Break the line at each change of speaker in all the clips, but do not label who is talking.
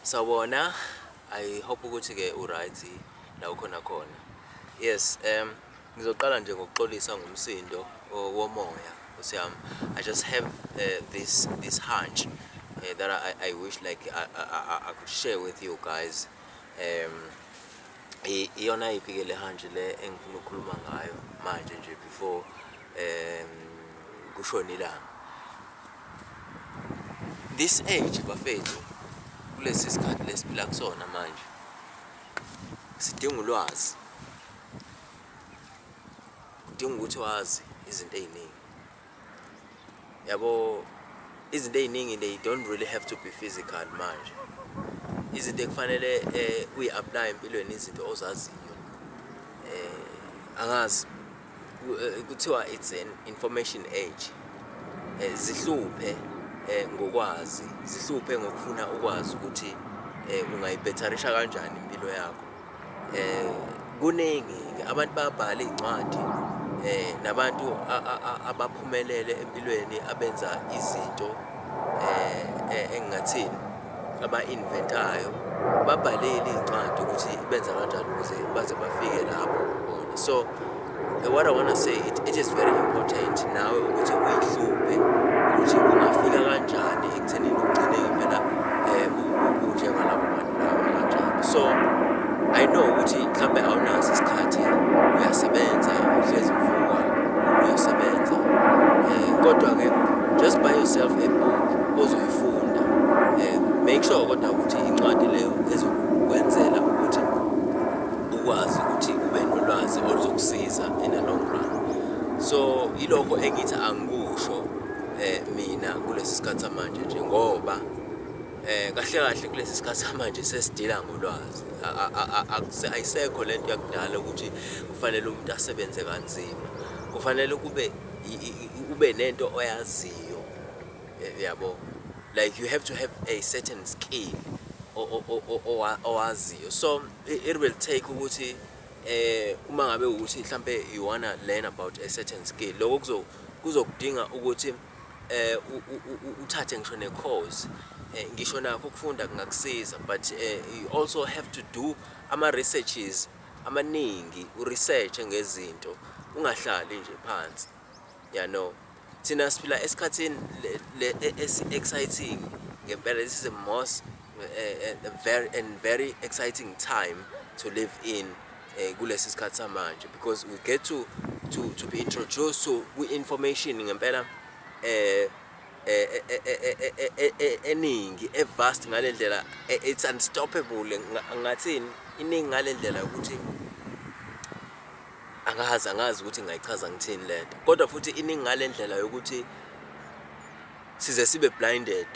Sawubona, I hope ukuthi-ke u-right la ukhona khona. Yes, ngizoqala nje ngokuxolisa ngomsindo womoya, Nkosi yami. I just have this hunch that I wish like I could share with you guys. Iyona yiphi-ke le hunch le engifuna ukukhuluma ngayo manje nje before kushone ilanga? This age, bafethu, kulesi sikhathi lesiphila kusona manje, sidinga ulwazi. Kudinga ukuthi wazi izinto ey'ningi. Yabo, izinto ey'ningi, they don't really have to be physical manje. Izinto ekufanele uyi-apply empilweni, izinto ozaziyo. Angazi, kuthiwa it's an information age. Zihluphe ngokwazi, zihluphe ngokufuna ukwazi ukuthi ungayibhetherisha kanjani impilo yakho. Kuningi, abantu bayabhala iy'ncwadi, nabantu abaphumelele empilweni, abenza izinto, engingathini, aba-invent-ayo, babhalile iy'ncwadi ukuthi benza kanjani ukuze baze bafike lapho bona. So what I wanna say, it is very important nawe ukuthi uy'hluphe ukuthi ungafika kanjani ekuthenini ugcine ngempela unjengalabo bantu laba kanjalo. So I know ukuthi mhlambe awunaso isikhathi, uyasebenza, uhlezi uvuka uyosebenza, kodwa-ke just buy yourself a book ozoyifunda. Make sure kodwa ukuthi incwadi leyo ezokwenzela ukuthi ukwazi ukuthi ube nolwazi oluzokusiza in the long run. So yilokho engithi angikusho mina kulesi sikhathi samanje nje, ngoba kahle kahle kulesi sikhathi samanje sesidila ngolwazi. Ayisekho lento yakudala ukuthi kufanele umuntu asebenze kanzima. Kufanele kube ube nento oyaziyo, yabo, like you have to have a certain skill owaziyo. So it will take ukuthi uma ngabe ukuthi mhlambe you wanna learn about a certain skill, lokho kuzokudinga ukuthi uthathe ngisho ne-course. Ngisho nakho ukufunda kungakusiza, but you also have to do ama-researches amaningi, u-research ngezinto, ungahlali nje phansi. Ya no, thina siphila esikhathini esi-exciting ngempela. This is the most very and very exciting time to live in, kulesi sikhathi samanje, because we get to be introduced to kwi-information ngempela eningi, e-vast ngale ndlela. It's unstoppable. Ngathini, iningi ngale ndlela ukuthi angazi ukuthi ngingayichaza ngithini lento, kodwa futhi iningi ngale ndlela yokuthi size sibe blinded,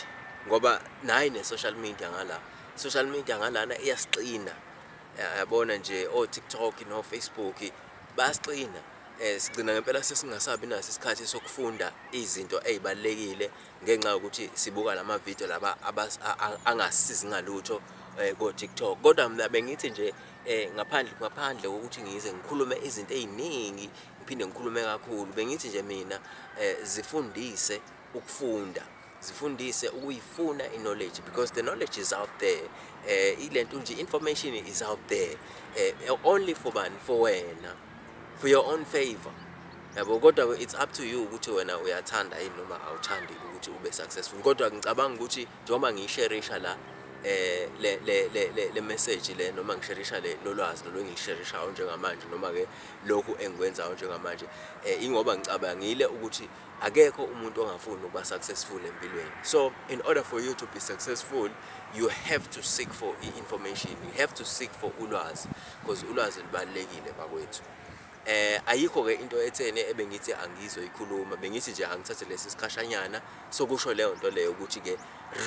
ngoba nayi ne-social media ngala, social media ngalana iyasixina. Yabona nje, o-TikTok no-Facebook bayasixina. Sigcina ngempela sesingasabi naso isikhathi sokufunda izinto ey'balulekile ngenxa yokuthi sibuka lama video laba angasisizi ngalutho ko-TikTok. Kodwa mina bengithi nje, ngaphandle kokuthi ngize ngikhulume izinto ey'ningi, ngiphinde ngikhulume kakhulu, bengithi nje mina, zifundise ukufunda, zifundise ukuyifuna i-knowledge, because the knowledge is out there. Ilento nje, information is out there, only for bani? For wena, for your own favor, yabo. Kodwa it's up to you ukuthi wena uyathanda yini noma awuthandi ukuthi ube successful. Kodwa ngicabanga ukuthi njengoba ngiyisherisha la le message le, noma ngisherisha le lolwazi lolu engilisherishayo njengamanje, noma ke lokhu engikwenzayo njengamanje, ingoba ngicabangile ukuthi akekho umuntu ongafuni ukuba successful empilweni. So in order for you to be successful, you have to seek for i-information, you have to seek for ulwazi, because ulwazi lubalulekile, bakwethu. Ayikho ke into etheni ebengithi angizoyikhuluma. Bengithi nje angithathe lesi sikhashanyana sokusho leyo nto leyo, ukuthi ke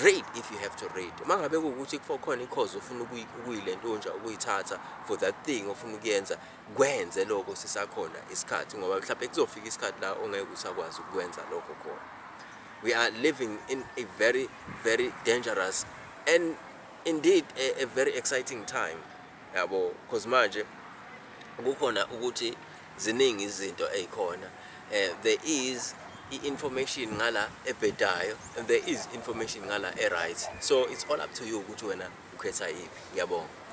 read if you have to read. Uma ngabe kuwukuthi kukhona i-course ofuna ukuyilentunja, ukuyithatha for that thing ofuna ukuyenza, kwenze lokho sisakhona isikhathi, ngoba mhlawumbe kuzofika isikhathi la ongeke usakwazi ukwenza lokho khona. We are living in a very very dangerous and indeed a very exciting time, yabo, because manje kukhona ukuthi ziningi izinto ey'khona. There is i-information ngala ebhedayo and there is information ngala e-right. So it's all up to you ukuthi wena ukhetha yiphi. Ngiyabonga.